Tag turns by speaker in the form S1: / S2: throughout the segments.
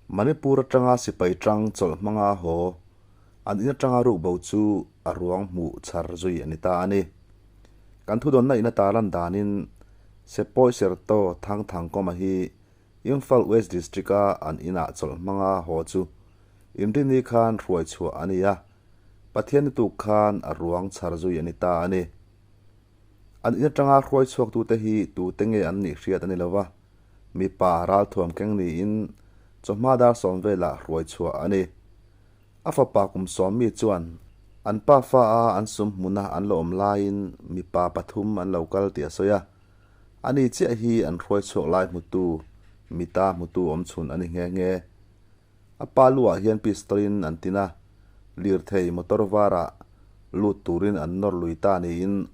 S1: Manipur atanga sipai tang chawlh hmanga haw an in atanga rukbo chu a ruang hmuh chhar zui a ni ta a ni. Kan thudawnna in a tarlan danin Sepoy Serto Thang Thangkawma hi Imphal West District-a an inah chawlh hmanga haw chu Inrini khan hruai chhuah a ni a, Pathianni tuk khan a ruang chhar zui a ni ta a ni. An in atanga hruai chhuaktute hi tute nge an nih hriat a ni lova, mipa ralthuam keng niin chawhma dar sawm velah hruai chhuah a ni. A fapa kum sawm mi chuan an pa fa a an sum hmuna an la awm laiin mipa pathum an lo kal tih a sawi a, ani chiah hi an hruai chhuak lai hmutu mita hmutu awm chhun a ni nghe nghe. A pa luah hian pistol in an tin a, lirthei motor varah lut turin an nawr lui ta niin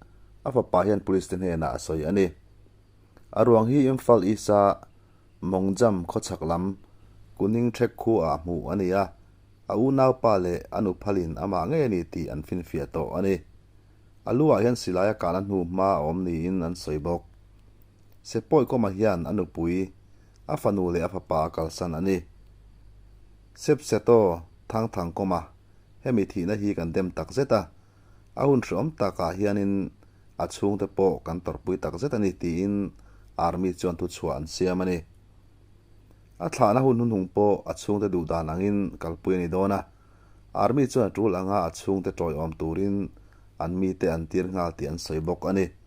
S1: a fapa hian police te hnenah a sawi a ni. A ruang hi Imphal East-a Mongjam khawchhak lam Kuning Trek khuaah hmuh a ni a, a unaupa leh a nuphalin amah ngei a ni tih an finfiah tawh a ni. A luah hian silai a kahna hnu hma a awm niin an sawi bawk. Sepawi kawmah hian a nupui, a fanu leh a fapa a kalsan a ni. Sepseto Thangthang kawma hemi thihna hi kan dem tak zet a, a hun hreawm takah hianin a chhungte pawh kan tawrhpui tak zet a ni tiin Army chuan thuchhuah an siam a ni. A thlahna hun hnuhnung pawh a chhungte duh dan angin kalpui a ni dawn a, Army chuan a tul anga a chhungte tawiawm turin an mite an tir nghal tih an sawi bawk a ni.